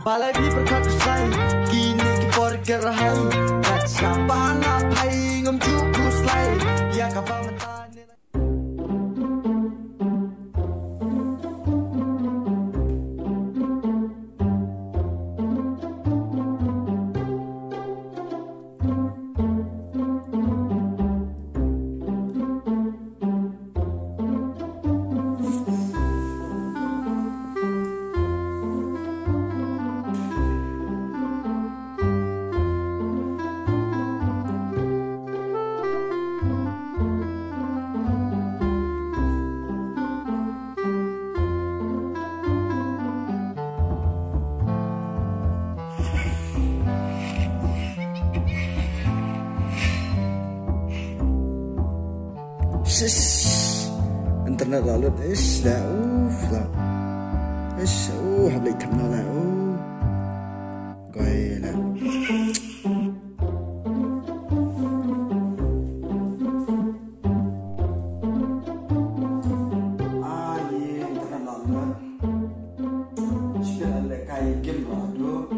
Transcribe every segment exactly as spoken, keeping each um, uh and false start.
Balei phi pyrkhat u slai, kine ki por kyrhai. Kat shaba nga phai ngam ju khuslai. Ïa kaba mynta ne. Shish. Internet la lut, ish, la, uf, la. Ish, uh, hap leit kham na la, uh. Koi la. Ah, ye, internet la lut. Shipia la kai game la lut.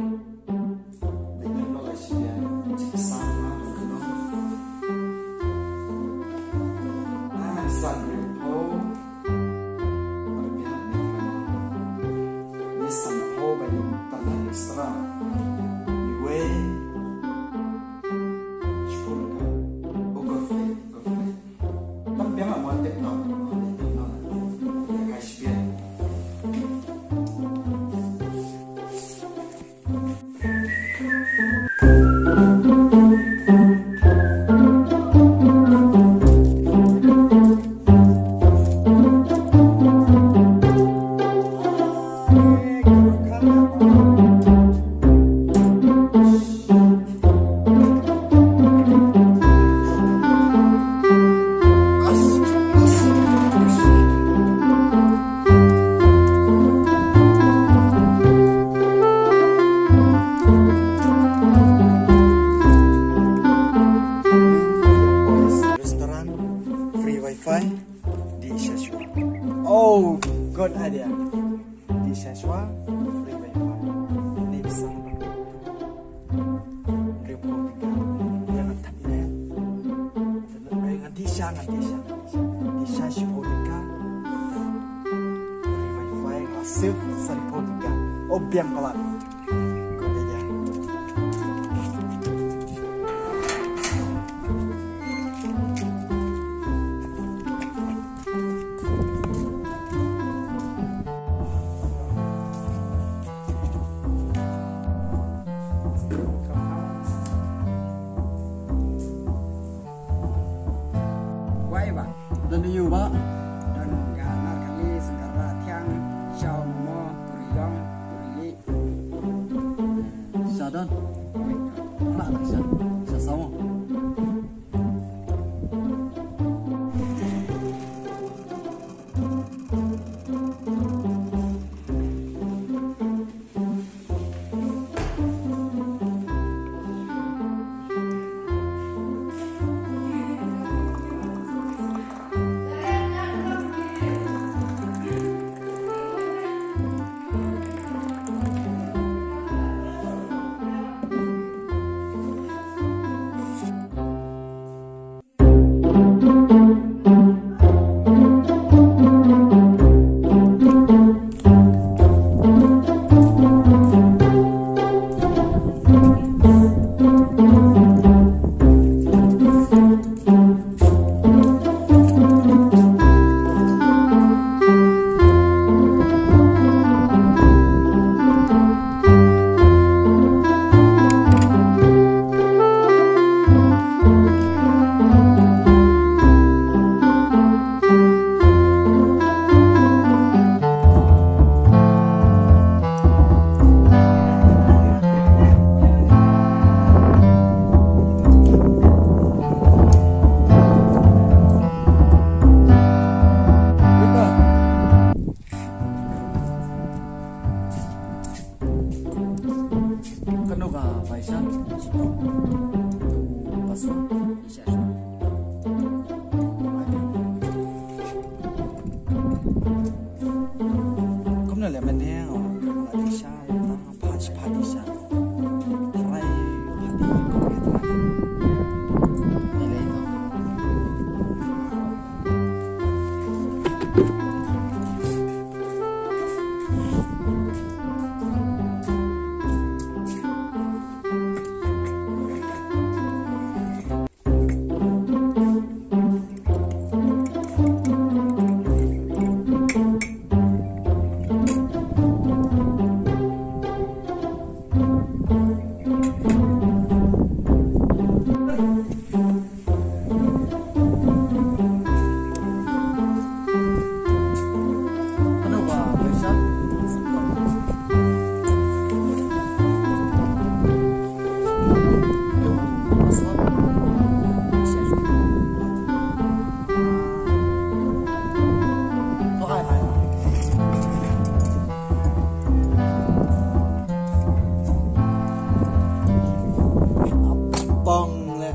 Restaurant, free wifi, di Shashwa. Oh, good idea. Di Shashwa, free wifi. Next time. Report ka. Jangan tak ni. Ngan disha, ngan disha, ngan disha. Disha shipor ka. Free wifi, ngan save sa report ka. Oh, biang palat. Kau dia. Wai ba? Don yu ba? Don ka nar kali sengkara thiang, shaw mo, turi yong, turi li. Sha don. Wai ka. Mak sha. Sha sawo. Kano ka paisa? Paso. Kumno le mane, oh, la paisa, la paisa. Bang le.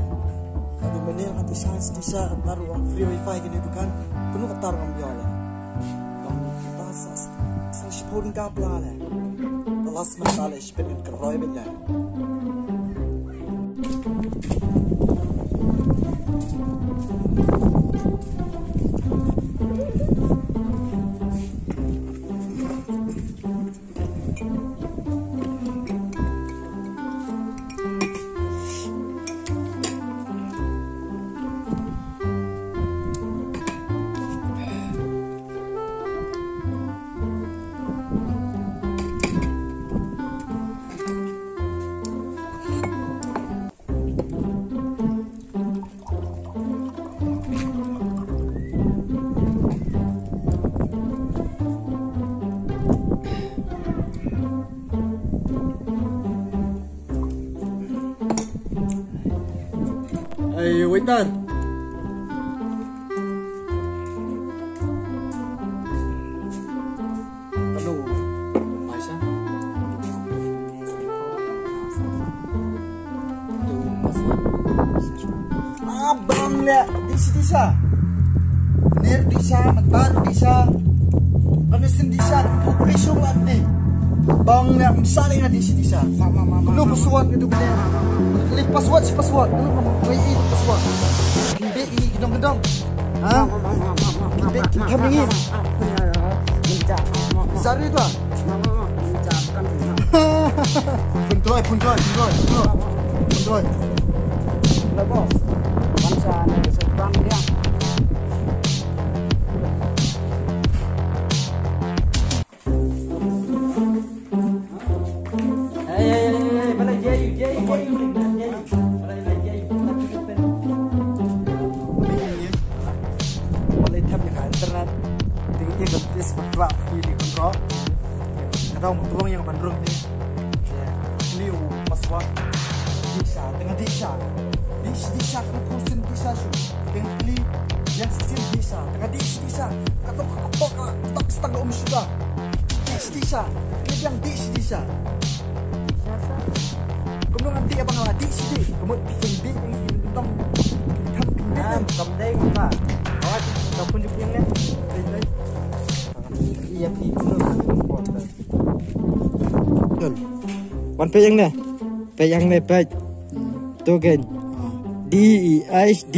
Aduh, mynnin ka Disha, Disha, ka tar u ong free wifi kane dukan. Kano ka tar u ong ïa le. Bang kita sa, sa shiphew tyngka pla le. Ka last month le, shiphew tyngka roi bit le. Hey, waiter. Hello. Aisha. Abang le, Disha, Disha. Ner Disha, mentar Disha. Kami sen Disha, pukri shung lagi. Bang le, msali na Disha, Disha. Lu password gitu, kali password, si password. Lu password. Kinde ini gedong-gedong. Ha? Kinde, kita mingi. Sari tu ah. Pun tuai, pun tuai, pun tuai, pun tuai. Pun tuai. Lah, bos. Bangsa ni seorang dia. Hey, hey, hey, hey, balei jai, jai, jai, jai, jai. Balei, balei jai. Balei thap ïa ka internet. Ding ïa ka pis ba klak ki di kontrol. Ka dang mutwang ïa ka ban rung ni. Ïa, kli u password. Disha, tengah Disha. Disha, Disha, kena kursin Disha shu. Tengah kli, ïa sisin Disha. Tengah Disha, Disha. Ka tok ka pok ka, tak setengah um sudah. Disha, Disha. Kli biang Disha, Disha. Kumno ngan dih abang lah, dih sih dih. Kumno bikin dih ni, dong. Kam, kam dih. Ah, kam dih, kam dih. Awas, kau pun duk yang ni. Dih, dih. Iya, dih, dih. Wan peit ïa ngi. Peit ïa ngi, peit. To kein. D E H D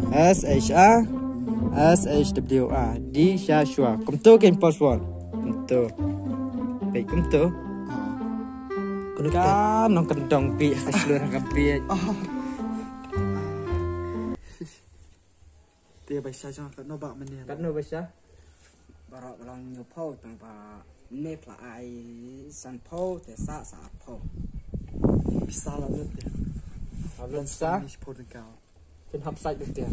S H A S H W A. Disha shwa. Kumto kein password. Kumto. Peit kumto. Ka nongkyndong bieit, ka shlur ka bieit. Te ba sha jong ka no ba mynnin. Katno ba sha? Baroh ka long hynñiewphew tang ba mynne pla ai sanphew te sah sa arphew. Pisa la lut te. La lut sa? Shiphew tyngka. Phin hap sait lut te.